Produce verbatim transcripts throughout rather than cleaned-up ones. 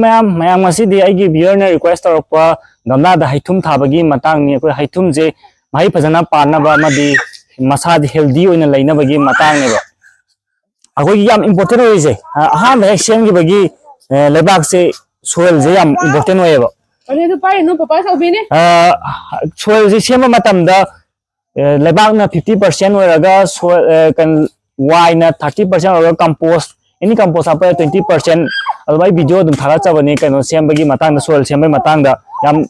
ꯃꯌꯥꯝ ꯃꯌꯥꯝ ꯉꯁꯤꯗꯤ ꯑꯩꯒꯤ ꯚꯤꯌꯔꯅ ꯔꯤꯀ꯭ꯋꯦꯁ ꯇꯧꯔꯛꯄ ꯒꯝꯂꯥꯗ ꯍꯩꯊꯨꯝ ꯊꯥꯕꯒꯤ ꯃꯇꯥꯡꯅꯤ꯫ ꯑꯩꯈꯣꯏ ꯍꯩꯊꯨꯝꯁꯦ ꯃꯍꯩ ꯐꯖꯅ ꯄꯥꯟꯅꯕ ꯑꯃꯗꯤ ꯃꯁꯥꯗꯤ ꯍꯦꯜꯗꯤ ꯑꯣꯏꯅ ꯂꯩꯅꯕꯒꯤ ꯃꯇꯥꯡꯅꯦꯕ꯫ ꯑꯩꯈꯣꯏꯒꯤ ꯌꯥꯝ ꯏꯝꯄꯣꯔꯇꯦꯟ ꯑꯣꯏꯔꯤꯁꯦ, ꯑ, ꯑꯍꯥꯟꯕ ꯍꯦꯛ ꯁꯦꯝꯈꯤꯕꯒꯤ, ꯑ, ꯂꯩꯕꯥꯛꯁꯦ, ꯁꯣꯏꯜꯁꯦ ꯌꯥꯝ ꯏꯝꯄꯣꯔꯇꯦꯟ ꯑꯣꯏꯌꯦꯕ꯫ ꯑꯗꯨ ꯑꯗꯨ ꯄꯥꯏꯔꯤꯅꯣ, ꯄꯄꯥ ꯁꯥꯎꯕꯤꯅꯦ꯫ ꯑ, ꯁꯣꯏꯜꯁꯦ ꯁꯦꯝꯕ ꯃꯇꯝꯗ, ꯑ, ꯂꯩꯕꯥꯛꯅ ꯐꯤꯐꯇꯤ ꯄꯥꯔꯁꯦꯟ ꯑꯣꯏꯔꯒ, ꯁꯣꯏ-, ꯑ, ꯀꯩꯅꯣ, ꯋꯥꯏꯅ ꯊꯥꯔꯇꯤ ꯄꯥꯔꯁꯦꯟ ꯑꯣꯏꯔꯒ, ꯀꯝꯄꯣꯁ, ꯑꯦꯅꯤ ꯀꯝꯄꯣꯁ ꯍꯥꯞꯄ ꯇ꯭ꯋꯦꯟꯇꯤ ꯄꯥꯔꯁꯦꯟ꯫ ꯑꯗꯨꯝ ꯑꯩ ꯚꯤꯗꯤꯑꯣ ꯑꯗꯨꯝ ꯊꯥꯒꯠꯆꯕꯅꯤ, ꯀꯩꯅꯣ ꯁꯦꯝꯕꯒꯤ ꯃꯇꯥꯡꯗ, ꯁꯣꯏꯜ ꯁꯦꯝꯕꯒꯤ ꯃꯇꯥꯡꯗ꯫ ꯌꯥꯝ,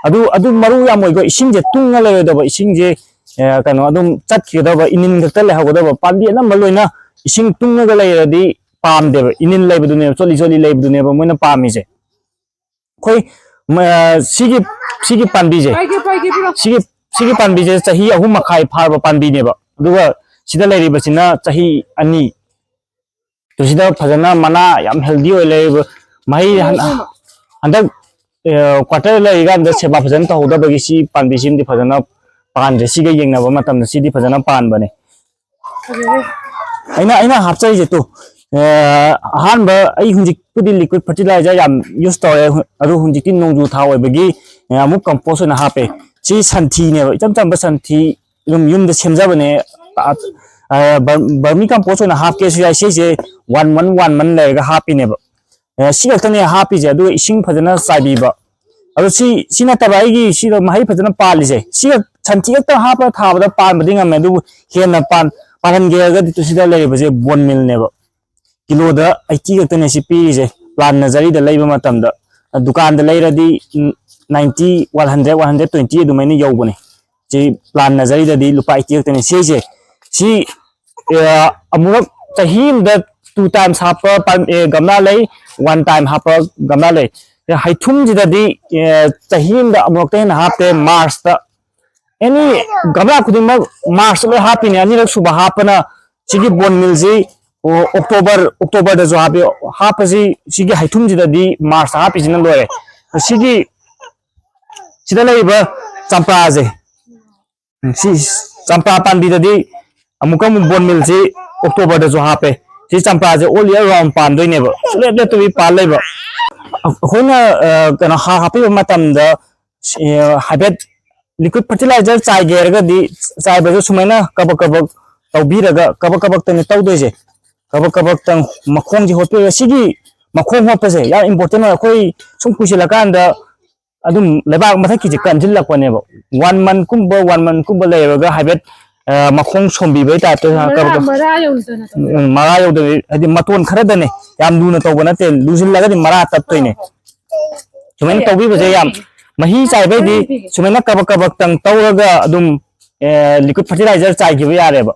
ꯑꯗꯨ, ꯑꯗꯨ ꯃꯔꯨ ꯌꯥꯝ ꯑꯣꯏꯀꯣ꯫ ꯏꯁꯤꯡꯁꯦ ꯇꯨꯡꯉ ꯂꯩꯔꯣꯏꯗꯕ, ꯏꯁꯤꯡꯁꯦ, ꯑ, ꯀꯩꯅꯣ, ꯑꯗꯨꯝ ꯆꯠꯈꯤꯒꯗꯕ, ꯏꯅꯤꯟ ꯈꯛꯇ ꯂꯩꯍꯧꯒꯗꯕ꯫ ꯄꯥꯝꯕꯤ ꯑꯅꯝꯕ ꯂꯣꯏꯅ ꯏꯁꯤꯡ ꯇꯨꯡꯉꯒ ꯂꯩꯔꯗꯤ ꯄꯥꯝꯗꯦꯕ, ꯏꯅꯤꯟ ꯂꯩꯕꯗꯨꯅꯦꯕ, ꯆꯣꯠꯂꯤ ꯆꯣꯠꯂꯤ ꯂꯩꯕꯗꯨꯅꯦꯕ ꯃꯣꯏꯅ ꯄꯥꯝꯃꯤꯁꯦ꯫ ꯑꯩꯈꯣꯏ, ꯃ-, ꯁꯤꯒꯤ, ꯁꯤꯒꯤ ꯄꯥꯝꯕꯤꯁꯦ, ꯄꯥꯏꯒꯦ, ꯄꯥꯏꯒꯦ, ꯄꯤꯔꯣ꯫ ꯁꯤꯒꯤ, ꯁꯤꯒꯤ ꯄꯥꯝꯕꯤꯁꯦ ꯆꯍꯤ ꯑꯍꯨꯝ ꯃꯈꯥꯏ ꯐꯥꯔꯕ ꯄꯥꯝꯕꯤꯅꯦꯕ, ꯑꯗꯨꯒ ꯁꯤꯗ ꯂꯩꯔꯤꯕꯁꯤꯅ ꯆꯍꯤ ꯑꯅꯤ꯫ ꯇꯨ ꯁꯤꯗ ꯐꯖꯅ ꯃꯅꯥ ꯌꯥꯝ ꯍꯦꯜꯗꯤ ꯑꯣꯏ ꯂꯩꯔꯤꯕ, ꯃꯍꯩ ꯍꯟ-, ꯍꯟꯗꯛ, ꯑ, ꯀ꯭ꯋꯥꯇꯔ ꯂꯩꯔꯤꯀꯥꯟꯗ ꯁꯦꯕꯥ ꯐꯖꯅ ꯇꯧꯍꯧꯗꯕꯒꯤ ꯁꯤ ꯄꯥꯝꯕꯤꯁꯤꯃꯗꯤ ꯐꯖꯅ ꯄꯥꯟꯗ꯭ꯔꯦ꯫ ꯁꯤꯒ ꯌꯦꯡꯅꯕ ꯃꯇꯝꯗ ꯁꯤꯗꯤ ꯐꯖꯅ ꯄꯥꯟꯕꯅꯦ꯫ ꯑꯩꯅ, ꯑꯩꯅ ꯍꯥꯞꯆꯔꯤꯁꯦ ꯇꯨ, ꯑ, ꯑꯍꯥꯟꯕ ꯑꯩ ꯍꯧꯖꯤꯛꯄꯨꯗꯤ ꯂꯤꯀ꯭ꯋꯤꯠ ꯐꯔꯇꯤꯂꯥꯏꯖꯔ ꯌꯥꯝ ꯌꯨꯁ ꯇꯧꯔꯦ, ꯑꯗꯨ ꯍꯧꯖꯤꯛꯇꯤ ꯅꯣꯡꯖꯨ ꯊꯥ ꯑꯣꯏꯕꯒꯤ, ꯑ, ꯑꯃꯨꯛ ꯀꯝꯄꯣꯁ ꯑꯣꯏꯅ ꯍꯥꯞꯄꯦ꯫ ꯁꯤ ꯁꯟꯊꯤꯅꯦꯕ, ꯏꯆꯝ ꯆꯝꯕ ꯁꯟꯊꯤ, ꯑꯗꯨꯝ ꯌꯨꯝꯗ ꯁꯦꯝꯖꯕꯅꯦ꯫ ꯑ, ꯑ, ꯕꯔ-, ꯕꯔꯃꯤ ꯀꯝꯄꯣꯁ ꯑꯣꯏꯅ ꯍꯥꯞꯀꯦꯁꯨ ꯌꯥꯏ꯫ ꯁꯤꯁꯦ ꯋꯥꯟ ꯃꯟ, ꯋꯥꯟ ꯃꯟ ꯂꯩꯔꯒ ꯍꯥꯞꯄꯤꯅꯦꯕ꯫ ꯑ, ꯁꯤ ꯈꯛꯇꯅꯦ ꯍꯥꯞꯄꯤꯁꯦ, ꯑꯗꯨꯒ ꯏꯁꯤꯡ ꯐꯖꯅ ꯆꯥꯏꯕꯤꯕ꯫ ꯑꯗꯣ ꯁꯤ, ꯁꯤ ꯅꯠꯇꯕ ꯑꯩꯒꯤ ꯁꯤꯗ ꯃꯍꯩ ꯐꯖꯅ ꯄꯥꯜꯂꯤꯁꯦ, ꯁꯤꯒ ꯁꯟꯊꯤ ꯈꯛꯇ ꯍꯥꯞꯄ ꯊꯥꯕꯗ ꯄꯥꯟꯕꯗꯤ ꯉꯝꯃꯦ, ꯑꯗꯨꯕꯨ ꯍꯦꯟꯅ ꯄꯥꯟ-, ꯄꯥꯜꯍꯟꯒꯦ ꯍꯥꯏꯔꯒꯗꯤ ꯇꯨ ꯁꯤꯗ ꯂꯩꯔꯤꯕꯁꯦ ꯕꯣꯟ ꯃꯤꯜꯅꯦꯕ꯫ ꯀꯤꯂꯣꯗ ꯑꯩꯠꯇꯤ ꯈꯛꯇꯅꯦ ꯁꯤ ꯄꯤꯔꯤꯁꯦ꯫ ꯄ꯭ꯂꯥꯟ ꯅꯖꯔꯤꯗ ꯂꯩꯕ ꯃꯇꯝꯗ, ꯑ, ꯗꯨꯀꯥꯟꯗ ꯂꯩꯔꯗꯤ, ꯎꯝ, ninety, one hundred, one hundred twenty ꯑꯗꯨꯃꯥꯏꯅ ꯌꯧꯕꯅꯦ꯫ ꯁꯤ ꯄ꯭ꯂꯥꯟ ꯅꯖꯔꯤꯗꯗꯤ ꯂꯨꯄꯥ ꯑꯩꯠꯇꯤ ꯈꯛꯇꯅꯦ꯫ ꯁꯤꯁꯦ, ꯁꯤ, ꯑ, ꯑꯃꯨꯔꯛ ꯆꯍꯤ ꯑꯃꯗ ꯇꯨ ꯇꯥꯏꯝꯁ ꯍꯥꯞꯄ ꯄꯥꯝ-, ꯑꯦ, ꯒꯝꯂꯥ ꯂꯩ, ꯋꯥꯟ ꯇꯥꯏꯝ ꯍꯥꯞꯄ ꯒꯝꯂꯥ ꯂꯩ꯫ ꯍꯩꯊꯨꯝꯁꯤꯗꯗꯤ, ꯑꯦ, ꯆꯍꯤ ꯑꯃꯗ ꯑꯃꯨꯔꯛꯇ ꯍꯦꯟꯅ ꯍꯥꯞꯇꯦ, ꯃꯥꯔꯁꯇ꯫ ꯑꯦꯅꯤ ꯒꯝꯂꯥ ꯈꯨꯗꯤꯡꯃꯛ ꯃꯥꯔꯁꯇ ꯂꯣꯏ ꯍꯥꯞꯄꯤꯅꯦ꯫ ꯑꯅꯤꯔꯛ ꯁꯨꯕ ꯍꯥꯞꯄꯅ ꯁꯤꯒꯤ ꯕꯣꯟ ꯃꯤꯜꯁꯤ, ꯑꯣ, ꯑꯣꯛꯇꯣꯕꯔ, ꯑꯣꯛꯇꯣꯕꯔꯗꯁꯨ ꯍꯥꯞꯄꯤ꯫ ꯍꯥꯞꯄꯁꯤ ꯁꯤꯒꯤ ꯍꯩꯊꯨꯝꯁꯤꯗꯗꯤ ꯃꯥꯔꯁꯇ ꯍꯥꯞꯄꯤꯁꯤꯅ ꯂꯣꯏꯔꯦ꯫ ꯁꯤꯒꯤ, ꯁꯤꯗ ꯂꯩꯔꯤꯕ ꯆꯝꯄ꯭ꯔꯥꯁꯦ, ꯎꯝ, ꯁꯤ ꯆꯝꯄ꯭ꯔꯥ ꯄꯥꯝꯕꯤꯗꯗꯤ ꯑꯃꯨꯛꯀ ꯑꯃꯨꯛ ꯕꯣꯟ ꯃꯤꯜꯁꯤ ꯑꯣꯛꯇꯣꯕꯔꯗꯁꯨ ꯍꯥꯞꯄꯦ꯫ ꯁꯤ ꯆꯝꯄ꯭ꯔꯥꯁꯦ all year round ꯄꯥꯟꯗꯣꯏꯅꯦꯕ, ꯁꯨꯡꯂꯦꯞ ꯂꯦꯞꯇꯕꯤ ꯄꯥꯜ ꯂꯩꯕ꯫ ꯑꯩꯈꯣꯏꯅ ꯀꯩꯅꯣ ꯍꯥꯔ ꯍꯥꯞꯄꯤꯕ ꯃꯇꯝꯗ ꯍꯥꯏꯐꯦꯠ ꯂꯤꯀ꯭ꯋꯤꯠ ꯐꯔꯇꯤꯂꯥꯏꯖꯔ ꯆꯥꯏꯒꯦ ꯍꯥꯏꯔꯒꯗꯤ ꯆꯥꯏꯕꯗ ꯁꯨꯃꯥꯏꯅ ꯀꯕꯛ ꯀꯕꯛ ꯇꯧꯕꯤꯔꯒ ꯀꯕꯛ ꯀꯕꯛꯇꯅꯤ ꯇꯧꯗꯣꯏꯁꯦ꯫ ꯀꯕꯛ ꯀꯕꯛꯇꯪ ꯃꯈꯣꯡꯁꯦ ꯍꯣꯠꯄꯤꯔꯒ ꯁꯤꯒꯤ ꯃꯈꯣꯡ ꯍꯣꯠꯄꯁꯦ ꯌꯥꯝ ꯏꯝꯄꯣꯔꯇꯦꯟ ꯑꯣꯏ꯫ ꯑꯩꯈꯣꯏ ꯁꯨꯝ ꯀꯨꯏꯁꯤꯜꯂꯀꯥꯟꯗ ꯑꯗꯨꯝ ꯂꯩꯕꯥꯛ ꯃꯊꯛꯀꯤꯁꯦ ꯀꯟꯁꯤꯜꯂꯛꯄꯅꯦꯕ꯫ ꯋꯥꯟ ꯃꯟꯀꯨꯝꯕ ꯋꯥꯟ ꯃꯟꯀꯨꯝꯕ ꯂꯩꯔꯒ ꯍꯥꯏꯐꯦꯠ ꯃꯈꯣꯡ ꯁꯣꯝꯕꯤꯕꯒꯤ ꯇꯥꯏꯞꯇ ꯃꯔꯥ ꯃꯔꯥ ꯌꯧꯗꯅ ꯇꯧꯕ꯫ ꯎꯝ, ꯃꯔꯥ ꯌꯧꯗꯕꯤ ꯍꯥꯏꯗꯤ ꯃꯇꯣꯟ ꯈꯔꯗꯅꯦ, ꯌꯥꯝ ꯂꯨꯅ ꯇꯧꯕ ꯅꯠꯇꯦ꯫ ꯂꯨꯁꯤꯜꯂꯒꯗꯤ ꯃꯔꯥ ꯇꯠꯇꯣꯏꯅꯦ꯫ ꯁꯨꯃꯥꯏꯅ ꯇꯧꯕꯤꯕꯁꯦ ꯌꯥꯝ ꯃꯍꯤ ꯆꯥꯏꯕꯩꯗꯤ ꯁꯨꯃꯥꯏꯅ ꯀꯕꯛ ꯀꯕꯛꯇꯪ ꯇꯧꯔꯒ ꯑꯗꯨꯝ ꯂꯤꯀ꯭ꯋꯤꯠ ꯐꯔꯇꯤꯂꯥꯏꯖꯔ ꯆꯥꯏꯈꯤꯕ ꯌꯥꯔꯦꯕ꯫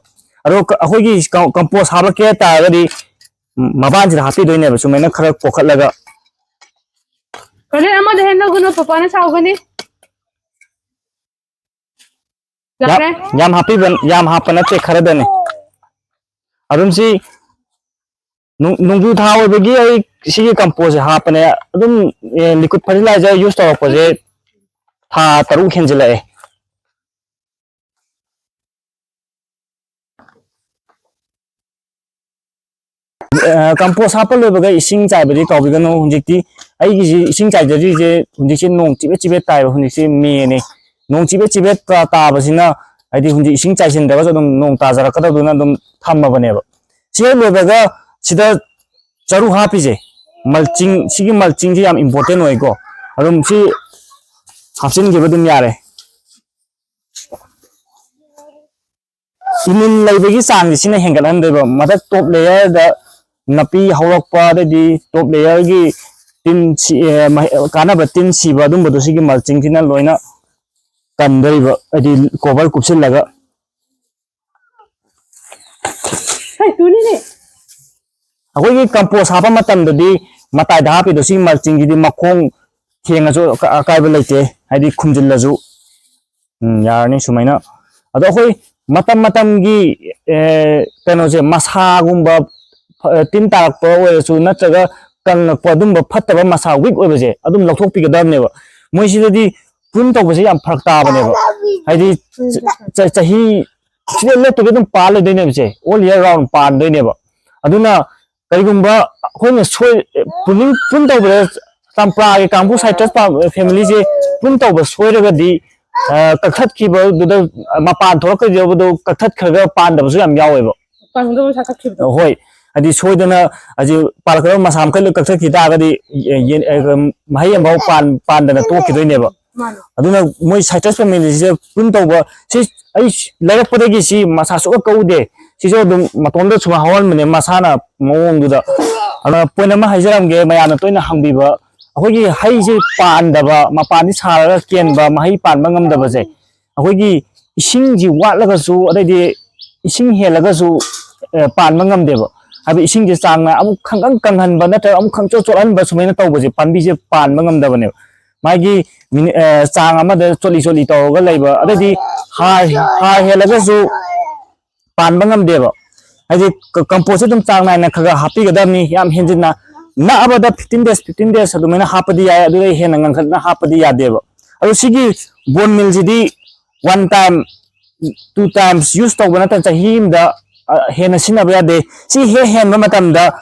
ꯑꯗꯣ ꯑꯩꯈꯣꯏꯒꯤ ꯀꯝꯄꯣꯁ ꯍꯥꯞꯄꯛꯀꯦ ꯇꯥꯔꯒꯗꯤ ꯃꯕꯥꯟꯁꯤꯗ ꯍꯥꯞꯄꯤꯗꯣꯏꯅꯦꯕ, ꯁꯨꯃꯥꯏꯅ ꯈꯔ ꯀꯣꯛꯈꯠꯂꯒ꯫ ꯀꯔꯤ ꯑꯃꯗ ꯍꯦꯟꯅꯒꯅꯣ, ꯄꯄꯥꯅ ꯁꯥꯎꯒꯅꯤ꯫ ꯌꯥꯝ ꯌꯥꯝ ꯍꯥꯞꯄꯤꯕ, ꯌꯥꯝ ꯍꯥꯞꯄ ꯅꯠꯇꯦ, ꯈꯔꯗꯅꯤ꯫ ꯑꯗꯨꯝ ꯁꯤ ꯅꯣꯡꯖꯨ ꯊꯥ ꯑꯣꯏꯕꯒꯤ ꯑꯩ ꯁꯤꯒꯤ ꯀꯝꯄꯣꯁꯁꯦ ꯍꯥꯞꯄꯅꯦ꯫ ꯑꯗꯨꯝ ꯂꯤꯀ꯭ꯋꯤꯠ ꯐꯔꯇꯤꯂꯥꯏꯖꯔ ꯌꯨꯁ ꯇꯧꯔꯛꯄꯁꯦ ꯊꯥ ꯇꯔꯨꯛ ꯍꯦꯟꯖꯤꯜꯂꯛꯑꯦ꯫ ꯀꯝꯄꯣꯁ ꯍꯥꯞꯄ ꯂꯣꯏꯕꯒ ꯏꯁꯤꯡ ꯆꯥꯏꯕꯗꯤ ꯀꯥꯎꯕꯤꯒꯅꯨ꯫ ꯍꯧꯖꯤꯛꯇꯤ ꯑꯩꯒꯤꯁꯤ ꯏꯁꯤꯡ ꯆꯥꯏꯖꯗ꯭ꯔꯤꯁꯦ ꯍꯧꯖꯤꯛꯁꯦ ꯅꯣꯡ ꯆꯤꯕꯦꯠ ꯆꯤꯕꯦꯠ ꯇꯥꯏꯕ꯫ ꯍꯧꯖꯤꯛꯁꯦ ꯃꯦꯅꯦ, ꯅꯣꯡ ꯆꯤꯕꯦꯠ ꯆꯤꯕꯦꯠ ꯇꯥꯕꯁꯤꯅ ꯍꯥꯏꯗꯤ ꯍꯧꯖꯤꯛ ꯏꯁꯤꯡ ꯆꯥꯏꯁꯤꯟꯗ꯭ꯔꯒꯁꯨ ꯑꯗꯨꯝ ꯅꯣꯡ ꯇꯥꯖꯔꯛꯀꯗꯕꯗꯨꯅ ꯑꯗꯨꯝ ꯊꯝꯃꯕꯅꯦꯕ꯫ ꯁꯤ ꯍꯦꯛ ꯂꯣꯏꯕꯒ ꯁꯤꯗ ꯆꯔꯨ ꯍꯥꯞꯄꯤꯁꯦ, ꯃꯜꯆꯤꯡ, ꯁꯤꯒꯤ ꯃꯜꯆꯤꯡꯁꯦ ꯌꯥꯝ ꯏꯝꯄꯣꯔꯇꯦꯟ ꯑꯣꯏꯀꯣ꯫ ꯑꯗꯨꯝ ꯁꯤ ꯍꯥꯞꯆꯤꯟꯈꯤꯕ ꯑꯗꯨꯝ ꯌꯥꯔꯦ꯫ ꯏꯃꯨꯟ ꯂꯩꯕꯒꯤ ꯆꯥꯡꯁꯦ ꯁꯤꯅ ꯍꯦꯟꯒꯠꯍꯟꯗꯣꯏꯕ꯫ ꯃꯊꯛ ꯇꯣꯞ ꯂꯦꯌꯔꯗ ꯅꯥꯄꯤ ꯍꯧꯔꯛꯄ, ꯑꯗꯩꯗꯤ ꯇꯣꯞ ꯂꯦꯌꯔꯒꯤ ꯇꯤꯟ ꯁꯤ-, ꯑꯦ, ꯃꯍ-, ꯀꯥꯟꯅꯕ ꯇꯤꯟ ꯁꯤꯕ, ꯑꯗꯨꯝꯕꯗꯣ ꯁꯤꯒꯤ ꯃꯜꯆꯤꯡꯁꯤꯅ ꯂꯣꯏꯅ ꯀꯟꯗꯣꯔꯤꯕ, ꯍꯥꯏꯗꯤ ꯀꯣꯕꯔ ꯀꯨꯞꯁꯤꯜꯂꯒ꯫ ꯑꯩꯈꯣꯏꯒꯤ ꯀꯝꯄꯣꯁ ꯍꯥꯞꯄ ꯃꯇꯝꯗꯗꯤ ꯃꯇꯥꯏꯗ ꯍꯥꯞꯄꯤꯗꯣ ꯁꯤ ꯃꯜꯆꯤꯡꯒꯤꯗꯤ ꯃꯈꯣꯡ ꯊꯦꯡꯉꯁꯨ ꯑꯀꯥꯏꯕ ꯂꯩꯇꯦ, ꯍꯥꯏꯗꯤ ꯈꯨꯝꯖꯤꯜꯂꯁꯨ꯫ ꯎꯝ, ꯌꯥꯔꯅꯤ ꯁꯨꯃꯥꯏꯅ꯫ ꯑꯗꯣ ꯑꯩꯈꯣꯏ ꯃꯇꯝ ꯃꯇꯝꯒꯤ, ꯑꯦ, ꯀꯩꯅꯣꯁꯦ, ꯃꯁꯥꯒꯨꯝꯕ, ꯐ-, ꯇꯤꯟ ꯇꯥꯔꯛꯄ ꯑꯣꯏꯔꯁꯨ ꯅꯠꯇ꯭ꯔꯒ ꯀꯪꯉꯛꯄ, ꯑꯗꯨꯝꯕ ꯐꯠꯇꯕ ꯃꯁꯥ, ꯋꯤꯛ ꯑꯣꯏꯕꯁꯦ ꯑꯗꯨꯝ ꯂꯧꯊꯣꯛꯄꯤꯒꯗꯕꯅꯦꯕ꯫ ꯃꯣꯏꯁꯤꯗꯗꯤ ꯄ꯭ꯔꯨꯟ ꯇꯧꯕꯁꯦ ꯌꯥꯝ ꯐꯔꯛ ꯇꯥꯕꯅꯦꯕ꯫ ꯍꯥꯏꯗꯤ ꯆ-, ꯆ-, ꯆꯍꯤ ꯁꯨꯡꯂꯦꯞ ꯂꯦꯞꯇꯕꯤ ꯑꯗꯨꯝ ꯄꯥꯟ ꯂꯩꯗꯣꯏꯅꯦꯕ ꯁꯦ, ꯑꯣꯜ ꯏꯌꯔ ꯔꯥꯎꯟ ꯄꯥꯟꯗꯣꯏꯅꯦꯕ꯫ ꯑꯗꯨꯅ ꯀꯔꯤꯒꯨꯝꯕ ꯑꯩꯈꯣꯏꯅ ꯁꯣꯏ-, ꯄ꯭ꯔꯨꯅꯤꯡ, ꯄ꯭ꯔꯨꯟ ꯇꯧꯕꯗ ꯆꯝꯄ꯭ꯔꯥꯒꯤ ꯀꯥꯡꯕꯨ ꯁꯥꯏꯇ꯭ꯔꯁ ꯐꯦꯃꯤꯂꯤꯁꯦ ꯄ꯭ꯔꯨꯟ ꯇꯧꯕ ꯁꯣꯏꯔꯒꯗꯤ ꯑ, ꯀꯛꯊꯠꯈꯤꯕꯗꯨꯗ ꯃꯄꯥꯟ ꯊꯣꯛꯂꯛꯀꯗꯧꯕꯗꯣ ꯀꯛꯊꯠꯈ꯭ꯔꯒ ꯄꯥꯟꯗꯕꯁꯨ ꯌꯥꯝ ꯌꯥꯎꯋꯦꯕ꯫ ꯄꯥꯟꯒꯗꯕ ꯃꯁꯥ ꯀꯛꯈꯤꯕꯗꯣ꯫ ꯍꯣꯏ, ꯍꯥꯏꯗꯤ ꯁꯣꯏꯗꯅ ꯍꯧꯖꯤꯛ ꯄꯥꯜꯂꯛꯀꯗꯕ ꯃꯁꯥ ꯃꯈꯩ ꯂꯣꯏ ꯀꯛꯊꯠꯈꯤ ꯇꯥꯔꯒꯗꯤ ꯌꯦ-, ꯌꯦ-, ꯑ, ꯃꯍꯩ ꯑꯃꯐꯥꯎ ꯄꯥꯟ-, ꯄꯥꯟꯗꯅ ꯇꯣꯛꯈꯤꯗꯣꯏꯅꯦꯕ꯫ ꯃꯥꯅꯦ꯫ ꯑꯗꯨꯅ ꯃꯣꯏ ꯁꯥꯏꯇ꯭ꯔꯁ ꯐꯦꯃꯤꯂꯤꯁꯦ ꯄ꯭ꯔꯨꯟ ꯇꯧꯕ ꯁꯤ ꯑꯩ ꯂꯩꯔꯛꯄꯗꯒꯤ ꯁꯤ ꯃꯁꯥ ꯁꯨꯛꯀꯛ ꯀꯛꯎꯗꯦ꯫ ꯁꯤꯁꯨ ꯑꯗꯨꯝ ꯃꯇꯣꯝꯗ ꯁꯨꯃꯥꯏꯅ ꯍꯧꯍꯟꯕꯅꯦ ꯃꯁꯥꯅ ꯃꯑꯣꯡꯗꯨꯗ꯫ ꯑꯗꯨꯅ ꯄꯣꯏꯟ ꯑꯃ ꯍꯥꯏꯖꯔꯝꯒꯦ ꯃꯌꯥꯝꯅ ꯇꯣꯏꯅ ꯍꯪꯕꯤꯕ, ꯑꯩꯈꯣꯏꯒꯤ ꯍꯩꯁꯦ ꯄꯥꯟꯗꯕ, ꯃꯄꯥꯟꯗꯤ ꯁꯥꯔꯒ ꯀꯦꯟꯕ, ꯃꯍꯩ ꯄꯥꯟꯕ ꯉꯝꯗꯕꯁꯦ, ꯑꯩꯈꯣꯏꯒꯤ ꯏꯁꯤꯡꯁꯤ ꯋꯥꯠꯂꯒꯁꯨ, ꯑꯗꯩꯗꯤ ꯏꯁꯤꯡ ꯍꯦꯜꯂꯒꯁꯨ, ꯑ, ꯄꯥꯟꯕ ꯉꯝꯗꯦꯕ꯫ ꯍꯥꯏꯕꯗꯤ ꯏꯁꯤꯡꯁꯦ ꯆꯥꯡ ꯅꯥꯏ ꯑꯃꯨꯛ ꯈꯪꯀꯪ ꯀꯪꯍꯟꯕ ꯅꯠꯇ꯭ꯔꯒ ꯑꯃꯨꯛ ꯈꯪꯆꯣꯠ ꯆꯣꯠꯍꯟꯕ ꯁꯨꯃꯥꯏꯅ ꯇꯧꯕꯁꯦ ꯄꯥꯝꯕꯤꯁꯦ ꯄꯥꯟꯕ ꯉꯝꯗꯕꯅꯦꯕ꯫ ꯃꯥꯒꯤ ꯃꯤꯅꯤ-, ꯑ, ꯆꯥꯡ ꯑꯃꯗ ꯆꯣꯠꯂꯤ ꯆꯣꯠꯂꯤ ꯇꯧꯔꯒ ꯂꯩꯕ, ꯑꯗꯩꯗꯤ ꯍꯥꯔ, ꯍꯥꯔ ꯍꯦꯜꯂꯒꯁꯨ ꯄꯥꯟꯕ ꯉꯝꯗꯦꯕ꯫ ꯍꯥꯏꯗꯤ ꯀ-, ꯀꯝꯄꯣꯁꯁꯦ ꯑꯗꯨꯝ ꯆꯥꯡ ꯅꯥꯏꯅ ꯈꯔ ꯈꯔ ꯍꯥꯞꯄꯤꯒꯗꯕꯅꯤ, ꯌꯥꯝ ꯍꯦꯟꯖꯤꯟꯅ ꯅꯛꯑꯕꯗ fifteen days, fifteen days ꯑꯗꯨꯃꯥꯏꯅ ꯍꯥꯞꯄꯗꯤ ꯌꯥꯏ, ꯑꯗꯨꯗꯩ ꯍꯦꯟꯅ ꯉꯟꯈꯠꯅ ꯍꯥꯞꯄꯗꯤ ꯌꯥꯗꯦꯕ꯫ ꯑꯗꯣ ꯁꯤꯒꯤ ꯕꯣꯟ ꯃꯤꯜꯁꯤꯗꯤ one time, two times use ꯇꯧꯕ ꯅꯠꯇꯅ ꯆꯍꯤ ꯑꯃꯗ, ꯑ, ꯍꯦꯟꯅ ꯁꯤꯖꯤꯟꯅꯕ ꯌꯥꯗꯦ꯫ ꯁꯤ ꯍꯦꯛ ꯍꯦꯟꯕ ꯃꯇꯝꯗ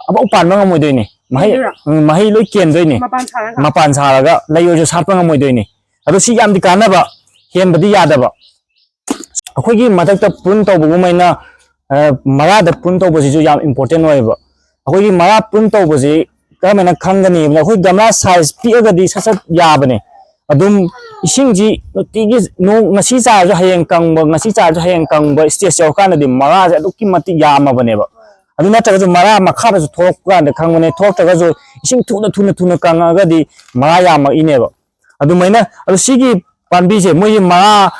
ꯑꯃꯐꯥꯎ ꯄꯥꯟꯕ ꯉꯝꯃꯣꯏꯗꯣꯏꯅꯤ꯫ ꯃꯍꯩ, ꯀꯦꯟꯗꯣꯏꯔꯥ? ꯎꯝ, ꯃꯍꯩ ꯂꯣꯏ ꯀꯦꯟꯗꯣꯏꯅꯤ꯫ ꯃꯄꯥꯟ ꯁꯥꯔꯒ? ꯃꯄꯥꯟ ꯁꯥꯔꯒ ꯂꯩ ꯑꯣꯏꯔꯁꯨ ꯁꯥꯠꯄ ꯉꯝꯃꯣꯏꯗꯣꯏꯅꯤ꯫ ꯑꯗꯣ ꯁꯤ ꯌꯥꯝꯗꯤ ꯀꯥꯟꯅꯕ, ꯍꯦꯟꯕꯗꯤ ꯌꯥꯗꯕ꯫ ꯑꯩꯈꯣꯏꯒꯤ ꯃꯊꯛꯇ ꯄ꯭ꯔꯨꯟ ꯇꯧꯕꯒꯨꯝꯕ ꯑꯩꯅ, ꯑ, ꯃꯔꯥꯗ ꯄ꯭ꯔꯨꯟ ꯇꯧꯕꯁꯤꯁꯨ ꯌꯥꯝ important ꯑꯣꯏꯌꯦꯕ꯫ ꯑꯩꯈꯣꯏꯒꯤ ꯃꯔꯥ ꯄ꯭ꯔꯨꯟ ꯇꯧꯕꯁꯤ ꯀꯔꯝꯍꯥꯏꯅ ꯈꯪꯒꯅꯤ ꯍꯥꯏꯕꯗ, ꯑꯩꯈꯣꯏ ꯒꯝꯂꯥ ꯁꯥꯏꯖ ꯄꯤꯛꯑꯒꯗꯤ ꯁꯠ ꯁꯠ ꯌꯥꯕꯅꯦ꯫ ꯑꯗꯨꯝ ꯏꯁꯤꯡꯁꯤ ꯅꯨꯡꯇꯤꯒꯤ ꯅꯣꯡ ꯉꯁꯤ ꯆꯥꯔꯁꯨ ꯍꯌꯦꯡ ꯀꯪꯕ, ꯉꯁꯤ ꯆꯥꯔꯁꯨ ꯍꯌꯦꯡ ꯀꯪꯕ stage ꯌꯧꯔꯀꯥꯟꯗꯗꯤ ꯃꯔꯥꯁꯦ ꯑꯗꯨꯛꯀꯤ ꯃꯇꯤꯛ ꯌꯥꯝꯃꯕꯅꯦꯕ꯫ ꯑꯗꯨ ꯅꯠꯇ꯭ꯔꯒꯁꯨ ꯃꯔꯥ ꯃꯈꯥꯗꯁꯨ ꯊꯣꯛꯂꯛꯄ ꯀꯥꯟꯗ ꯈꯪꯕꯅꯦ, ꯊꯣꯛꯂꯛꯇ꯭ꯔꯒꯁꯨ ꯏꯁꯤꯡ ꯊꯨꯅ, ꯊꯨꯅ, ꯊꯨꯅ ꯀꯪꯉꯛꯑꯒꯗꯤ ꯃꯔꯥ ꯌꯥꯝꯃꯛꯏꯅꯦꯕ꯫ ꯑꯗꯨꯃꯥꯏꯅ, ꯑꯗꯣ ꯁꯤꯒꯤ ꯄꯥꯝꯕꯤꯁꯦ ꯃꯣꯏꯒꯤ ꯃꯔꯥ,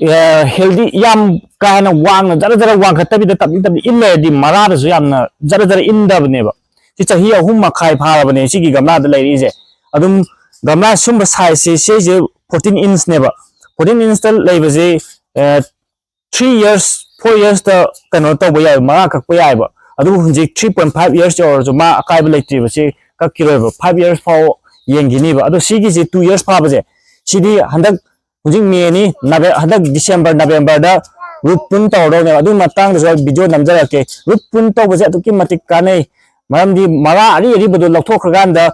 ꯑ, healthy ꯌꯥꯝ ꯀꯥ ꯍꯦꯟꯅ ꯋꯥꯡꯅ ꯖꯔ ꯖꯔ ꯋꯥꯡꯈꯠꯇꯕꯤꯗ ꯇꯞꯂꯤ ꯇꯞꯂꯤ ꯏꯜ ꯂꯩꯔꯗꯤ ꯃꯔꯥꯗꯁꯨ ꯌꯥꯝꯅ ꯖꯔ ꯖꯔ ꯏꯟꯗꯕꯅꯦꯕ꯫ ꯁꯤ ꯆꯍꯤ ꯑꯍꯨꯝ ꯃꯈꯥꯏ ꯐꯥꯔꯕꯅꯦ ꯁꯤꯒꯤ ꯒꯝꯂꯥꯗ ꯂꯩꯔꯛꯏꯁꯦ꯫ ꯑꯗꯨꯝ ꯒꯝꯂꯥ ꯁꯨꯝꯕ ꯁꯥꯏꯖꯁꯦ, ꯁꯤꯁꯦ fourteen inch ꯅꯦꯕ꯫ Fourteen inch ꯇ ꯂꯩꯕꯁꯦ, ꯑ, three years, four years ꯇ ꯀꯩꯅꯣ ꯇꯧꯕ ꯌꯥꯏꯕ, ꯃꯔꯥ ꯀꯛꯄ ꯌꯥꯏꯕ꯫ ꯑꯗꯨꯕꯨ ꯍꯧꯖꯤꯛ three point five years ꯌꯧꯔꯁꯨ ꯃꯥ ꯑꯀꯥꯏꯕ ꯂꯩꯇ꯭ꯔꯤꯕ, ꯁꯤ ꯀꯛꯈꯤꯔꯣꯏꯕ꯫ Five years ꯐꯥꯎ ꯌꯦꯡꯈꯤꯅꯤꯕ꯫ ꯑꯗꯣ ꯁꯤꯒꯤꯁꯤ two years ꯐꯥꯕꯁꯦ, ꯁꯤꯗꯤ ꯍꯟꯗꯛ ꯍꯧꯖꯤꯛ ꯃꯦꯅꯤ, ꯅꯕꯦ-, ꯍꯟꯗꯛ ꯗꯤꯁꯦꯝꯕꯔ, ꯅꯕꯦꯝꯕꯔꯗ root prune ꯇꯧꯔꯗꯧꯅꯦꯕ꯫ ꯑꯗꯨꯒꯤ ꯃꯇꯥꯡꯗꯁꯨ ꯑꯩ video ꯅꯝꯖꯔꯛꯀꯦ꯫ Root prune ꯇꯧꯕꯁꯦ ꯑꯗꯨꯛꯀꯤ ꯃꯇꯤꯛ ꯀꯥꯟꯅꯩ꯫ ꯃꯔꯝꯗꯤ ꯃꯔꯥ ꯑꯔꯤ ꯑꯔꯤꯕꯗꯣ ꯂꯧꯊꯣꯛꯈ꯭ꯔꯀꯥꯟꯗ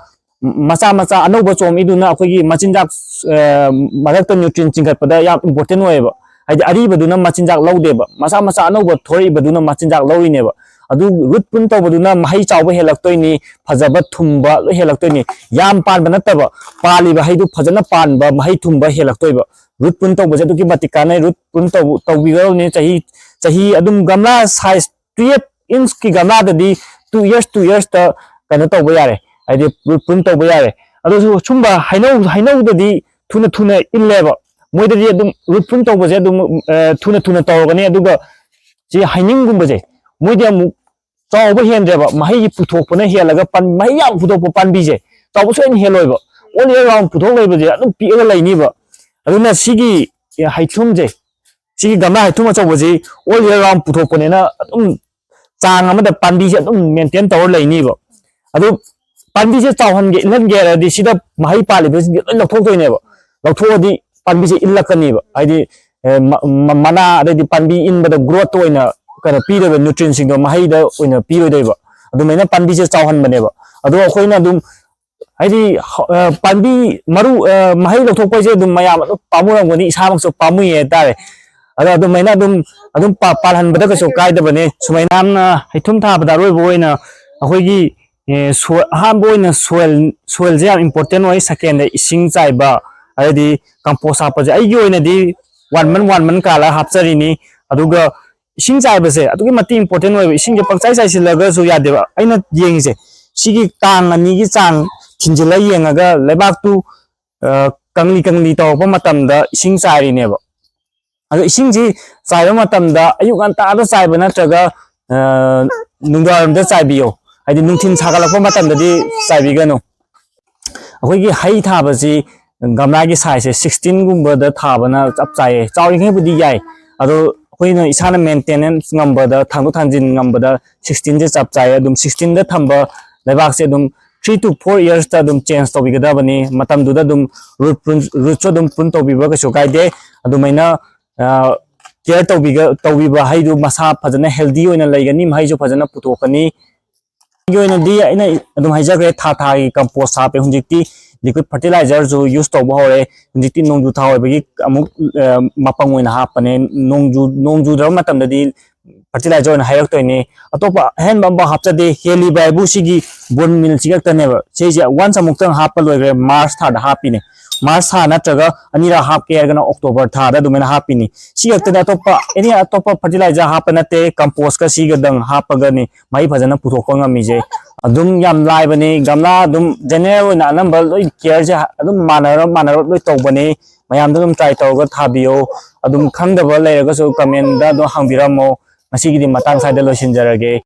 ꯃꯆꯥ ꯃꯆꯥ ꯑꯅꯧꯕ ꯆꯣꯡꯉꯛꯏꯗꯨꯅ ꯑꯩꯈꯣꯏꯒꯤ ꯃꯆꯤꯟꯖꯥꯛ, ꯑ, ꯃꯔꯛꯇ nutrient ꯆꯤꯡꯈꯠꯄꯗ ꯌꯥꯝ important ꯑꯣꯏꯌꯦꯕ꯫ ꯍꯥꯏꯗꯤ ꯑꯔꯤꯕꯗꯨꯅ ꯃꯆꯤꯟꯖꯥꯛ ꯂꯧꯗꯦꯕ, ꯃꯆꯥ ꯃꯆꯥ ꯑꯅꯧꯕ ꯊꯣꯔꯛꯏꯕꯗꯨꯅ ꯃꯆꯤꯟꯖꯥꯛ ꯂꯧꯔꯤꯅꯦꯕ꯫ ꯑꯗꯨ root prune ꯇꯧꯕꯗꯨꯅ ꯃꯍꯩ ꯆꯥꯎꯕ ꯍꯦꯜꯂꯛꯇꯣꯏꯅꯤ, ꯐꯖꯕ ꯊꯨꯝꯕ ꯂꯣꯏ ꯍꯦꯜꯂꯛꯇꯣꯏꯅꯤ꯫ ꯌꯥꯝ ꯄꯥꯟꯕ ꯅꯠꯇꯕ, ꯄꯥꯜꯂꯤꯕ ꯍꯩꯗꯨ ꯐꯖꯅ ꯄꯥꯟꯕ, ꯃꯍꯩ ꯊꯨꯝꯕ ꯍꯦꯜꯂꯛꯇꯣꯏꯕ꯫ Root prune ꯇꯧꯕꯁꯦ ꯑꯗꯨꯛꯀꯤ ꯃꯇꯤꯛ ꯀꯥꯟꯅꯩ꯫ Root prune ꯇꯧ-, ꯇꯧꯕꯤꯒꯗꯕꯅꯤ꯫ ꯆꯍꯤ, ꯆꯍꯤ ꯑꯗꯨꯝ ꯒꯝꯂꯥ size twelve inch ꯀꯤ ꯒꯝꯂꯥꯗꯗꯤ two years, two years ꯇ ꯀꯩꯅꯣ ꯇꯧꯕ ꯌꯥꯔꯦ, ꯍꯥꯏꯗꯤ root prune ꯇꯧꯕ ꯌꯥꯔꯦ꯫ ꯑꯗꯨꯁꯨ ꯁꯨꯝꯕ ꯍꯩꯅꯧ, ꯍꯩꯅꯧꯗꯗꯤ ꯊꯨꯅ ꯊꯨꯅ ꯏꯜꯂꯦꯕ꯫ ꯃꯣꯏꯗꯗꯤ ꯑꯗꯨꯝ root prune ꯇꯧꯕꯁꯦ ꯑꯗꯨꯝ, ꯑ, ꯊꯨꯅ ꯊꯨꯅ ꯇꯧꯔꯒꯅꯤ꯫ ꯑꯗꯨꯒ ꯁꯤ ꯍꯩꯅꯤꯡꯒꯨꯝꯕꯁꯦ, ꯃꯣꯏꯗꯤ ꯑꯃꯨꯛ ꯆꯥꯎꯕ ꯍꯦꯟꯗ꯭ꯔꯦꯕ, ꯃꯍꯩꯒꯤ ꯄꯨꯊꯣꯛꯄꯅ ꯍꯦꯜꯂꯒ ꯄꯥꯟ-, ꯃꯍꯩ ꯌꯥꯝ ꯄꯨꯊꯣꯛꯄ ꯄꯥꯝꯕꯤꯁꯦ ꯆꯥꯎꯕ ꯁꯣꯏꯅ ꯍꯦꯜꯂꯣꯏꯕ꯫ All year round ꯄꯨꯊꯣꯛ ꯂꯩꯕꯁꯦ ꯑꯗꯨꯝ ꯄꯤꯛꯑꯒ ꯂꯩꯅꯤꯕ꯫ ꯑꯗꯨꯅ ꯁꯤꯒꯤ ꯍꯩꯊꯨꯝꯁꯦ, ꯁꯤꯒꯤ ꯒꯝꯂꯥ ꯍꯩꯊꯨꯝ ꯑꯆꯧꯕꯁꯤ all year round ꯄꯨꯊꯣꯛꯄꯅꯤꯅ ꯑꯗꯨꯝ ꯆꯥꯡ ꯑꯃꯗ ꯄꯥꯝꯕꯤꯁꯦ ꯑꯗꯨꯝ maintain ꯇꯧꯔ ꯂꯩꯅꯤꯕ꯫ ꯑꯗꯨ ꯄꯥꯝꯕꯤꯁꯦ ꯆꯥꯎꯍꯟꯒꯦ, ꯏꯜꯍꯟꯒꯦ ꯍꯥꯏꯔꯗꯤ ꯁꯤꯗ ꯃꯍꯩ ꯄꯥꯜꯂꯤꯕꯁꯤꯡꯁꯦ ꯂꯣꯏ ꯂꯧꯊꯣꯛꯇꯣꯏꯅꯦꯕ꯫ ꯂꯧꯊꯣꯛꯑꯗꯤ ꯄꯥꯝꯕꯤꯁꯦ ꯏꯜꯂꯛꯀꯅꯤꯕ꯫ ꯍꯥꯏꯗꯤ, ꯑꯦ, ꯃ-, ꯃ-, ꯃꯅꯥ, ꯑꯗꯩꯗꯤ ꯄꯥꯝꯕꯤ ꯏꯟꯕꯗ growth ꯇ ꯑꯣꯏꯅ ꯀꯩꯅꯣ ꯄꯤꯗꯣꯏꯕ, nutrient ꯁꯤꯡꯗꯣ ꯃꯍꯩꯗ ꯑꯣꯏꯅ ꯄꯤꯔꯣꯏꯗꯣꯏꯕ꯫ ꯑꯗꯨꯃꯥꯏꯅ ꯄꯥꯝꯕꯤꯁꯦ ꯆꯥꯎꯍꯟꯕꯅꯦꯕ꯫ ꯑꯗꯣ ꯑꯩꯈꯣꯏꯅ ꯑꯗꯨꯝ, ꯍꯥꯏꯗꯤ, ꯍ-, ꯑ, ꯄꯥꯝꯕꯤ ꯃꯔꯨ, ꯑ, ꯃꯍꯩ ꯂꯧꯊꯣꯛꯄ ꯍꯥꯏꯁꯦ ꯑꯗꯨꯝ ꯃꯌꯥꯝ ꯑꯗꯨꯝ ꯄꯥꯝꯃꯨꯔꯝꯒꯅꯤ, ꯏꯁꯥꯃꯛꯁꯨ ꯄꯥꯝꯃꯨꯏ ꯍꯥꯏꯇꯥꯔꯦ꯫ ꯑꯗꯣ ꯑꯗꯨꯃꯥꯏꯅ ꯑꯗꯨꯝ, ꯑꯗꯨꯝ ꯄꯥ-, ꯄꯥꯜꯍꯟꯕꯗ ꯀꯩꯁꯨ ꯀꯥꯏꯗꯕꯅꯦ꯫ ꯁꯨꯃꯥꯏꯅ ꯌꯥꯝꯅ ꯍꯩꯊꯨꯝ ꯊꯥꯕꯗ ꯑꯔꯣꯏꯕ ꯑꯣꯏꯅ ꯑꯩꯈꯣꯏꯒꯤ, ꯑꯦ, ꯁꯣ-, ꯑꯍꯥꯟꯕ ꯑꯣꯏꯅ soil, soil ꯁꯦ ꯌꯥꯝ important ꯑꯣꯏ꯫ Second ꯗ ꯏꯁꯤꯡ ꯆꯥꯏꯕ, ꯑꯗꯩꯗꯤ compost ꯍꯥꯞꯄꯁꯦ꯫ ꯑꯩꯒꯤ ꯑꯣꯏꯅꯗꯤ one month, one month ꯀꯥꯜꯂꯒ ꯍꯥꯞꯆꯔꯤꯅꯤ꯫ ꯑꯗꯨꯒ ꯏꯁꯤꯡ ꯆꯥꯏꯕꯁꯦ ꯑꯗꯨꯛꯀꯤ ꯃꯇꯤꯛ important ꯑꯣꯏꯕ꯫ ꯏꯁꯤꯡꯁꯦ ꯄꯪꯆꯥꯏ ꯆꯥꯏꯁꯤꯜꯂꯒꯁꯨ ꯌꯥꯗꯦꯕ꯫ ꯑꯩꯅ ꯌꯦꯡꯉꯤꯁꯦ ꯁꯤꯒꯤ ꯇꯥꯡ ꯑꯅꯤꯒꯤ ꯆꯥꯡ ꯊꯤꯟꯖꯤꯜꯂ ꯌꯦꯡꯉꯒ ꯂꯩꯕꯥꯛꯇꯨ, ꯑ, ꯀꯪꯂꯤ ꯀꯪꯂꯤ ꯇꯧꯔꯛꯄ ꯃꯇꯝꯗ ꯏꯁꯤꯡ ꯆꯥꯏꯔꯤꯅꯦꯕ꯫ ꯑꯗꯣ ꯏꯁꯤꯡꯁꯤ ꯆꯥꯏꯕ ꯃꯇꯝꯗ ꯑꯌꯨꯛ ꯉꯟꯇꯥꯗ ꯆꯥꯏꯕ ꯅꯠꯇ꯭ꯔꯒ, ꯑ, ꯅꯨꯡꯗꯥꯡꯋꯥꯏꯔꯝꯗ ꯆꯥꯏꯕꯤꯌꯣ꯫ ꯍꯥꯏꯗꯤ ꯅꯨꯡꯊꯤꯜ ꯁꯥꯒꯠꯂꯛꯄ ꯃꯇꯝꯗꯗꯤ ꯆꯥꯏꯕꯤꯒꯅꯨ꯫ ꯑꯩꯈꯣꯏꯒꯤ ꯍꯩ ꯊꯥꯕꯁꯤ ꯒꯝꯂꯥꯒꯤ size ꯁꯦ sixteen ꯒꯨꯝꯕꯗ ꯊꯥꯕꯅ ꯆꯞ ꯆꯥꯏꯌꯦ꯫ ꯆꯥꯎꯔꯤꯉꯩꯕꯨꯗꯤ ꯌꯥꯏ, ꯑꯗꯣ ꯑꯩꯈꯣꯏꯅ ꯏꯁꯥꯅ maintenance ꯉꯝꯕꯗ, ꯊꯥꯡꯗꯣꯛ ꯊꯥꯡꯖꯤꯟ ꯉꯝꯕꯗ sixteen ꯁꯦ ꯆꯞ ꯆꯥꯏꯌꯦ꯫ ꯑꯗꯨꯝ sixteen ꯗ ꯊꯝꯕ ꯂꯩꯕꯥꯛꯁꯦ ꯑꯗꯨꯝ three to four years ꯇ ꯑꯗꯨꯝ change ꯇꯧꯕꯤꯒꯗꯕꯅꯤ꯫ ꯃꯇꯝꯗꯨꯗ ꯑꯗꯨꯝ root prune, root ꯁꯨ ꯑꯗꯨꯝ prune ꯇꯧꯕꯤꯕ ꯀꯩꯁꯨ ꯀꯥꯏꯗꯦ꯫ ꯑꯗꯨꯃꯥꯏꯅ, ꯑ, care ꯇꯧꯕꯤꯒ-, ꯇꯧꯕꯤꯕ ꯍꯩꯗꯨ ꯃꯁꯥ ꯐꯖꯅ healthy ꯑꯣꯏꯅ ꯂꯩꯒꯅꯤ, ꯃꯍꯩꯁꯨ ꯐꯖꯅ ꯄꯨꯊꯣꯛꯀꯅꯤ꯫ ꯑꯩꯒꯤ ꯑꯣꯏꯅꯗꯤ ꯑꯩꯅ ꯑꯗꯨꯝ ꯍꯥꯏꯖꯈ꯭ꯔꯦ, ꯊꯥ ꯊꯥꯒꯤ compost ꯍꯥꯞꯄꯦ꯫ ꯍꯧꯖꯤꯛꯇꯤ liquid fertilizerꯁꯨ use ꯇꯧꯕ ꯍꯧꯔꯦ꯫ ꯍꯧꯖꯤꯛꯇꯤ ꯅꯣꯡꯖꯨ ꯊꯥ ꯑꯣꯏꯕꯒꯤ ꯑꯃꯨꯛ ꯑ, ꯃꯄꯪ ꯑꯣꯏꯅ ꯍꯥꯞꯄꯅꯦ꯫ ꯅꯣꯡꯖꯨ ꯅꯣꯡꯖꯨꯗ꯭ꯔꯕ ꯃꯇꯝꯗꯗꯤ fertilizer ꯑꯣꯏꯅ ꯍꯥꯏꯔꯛꯇꯣꯏꯅꯦ꯫ ꯑꯇꯣꯞꯄ ꯑꯍꯦꯟꯕ ꯑꯃꯐꯥꯎ ꯍꯥꯞꯆꯗꯦ꯫ ꯍꯦꯜꯂꯤꯕ ꯍꯥꯏꯕꯨ ꯁꯤꯒꯤ bone mealꯁꯤ ꯈꯛꯇꯅꯦꯕ꯫ ꯁꯤꯁꯦ once ꯑꯃꯨꯛꯇꯪ ꯍꯥꯞꯄ ꯂꯣꯏꯈ꯭ꯔꯦ, March ꯊꯥꯗ ꯍꯥꯞꯄꯤꯅꯦ꯫ March ꯊꯥ ꯅꯠꯇ꯭ꯔꯒ ꯑꯅꯤꯔꯛ ꯍꯥꯞꯀꯦ ꯍꯥꯏꯔꯒꯅ October ꯊꯥꯗ ꯑꯗꯨꯃꯥꯏꯅ ꯍꯥꯞꯄꯤꯅꯤ꯫ ꯁꯤ ꯈꯛꯇꯅꯦ, ꯑꯇꯣꯞꯄ any ꯑꯇꯣꯞꯄ fertilizer ꯍꯥꯞꯄ ꯅꯠꯇꯦ꯫ Compostꯀ ꯁꯤꯒꯗꯪ ꯍꯥꯞꯄꯒꯅꯤ ꯃꯍꯩ ꯐꯖꯅ ꯄꯨꯊꯣꯛꯄ ꯉꯝꯃꯤꯁꯦ꯫ ꯑꯗꯨꯝ ꯌꯥꯝ ꯂꯥꯏꯕꯅꯤ꯫ ꯒꯝꯂꯥ ꯑꯗꯨꯝ general ꯑꯣꯏꯅ ꯑꯅꯝꯕ ꯂꯣꯏ careꯁꯦ ꯑꯗꯨꯝ ꯃꯥꯟꯅꯔ ꯃꯥꯟꯅꯔꯞ ꯂꯣꯏ ꯇꯧꯕꯅꯤ꯫ ꯃꯌꯥꯝꯗ ꯑꯗꯨꯝ try ꯇꯧꯔꯒ ꯊꯥꯕꯤꯌꯣ꯫ ꯑꯗꯨꯝ ꯈꯪꯗꯕ ꯂꯩꯔꯒꯁꯨ commentꯗ ꯑꯗꯨꯝ ꯍꯪꯕꯤꯔꯝꯃꯣ꯫ ꯉꯁꯤꯒꯤꯗꯤ ꯃꯇꯥꯡ ꯁ꯭ꯋꯥꯏꯗ ꯂꯣꯏꯁꯤꯟꯖꯔꯒꯦ꯫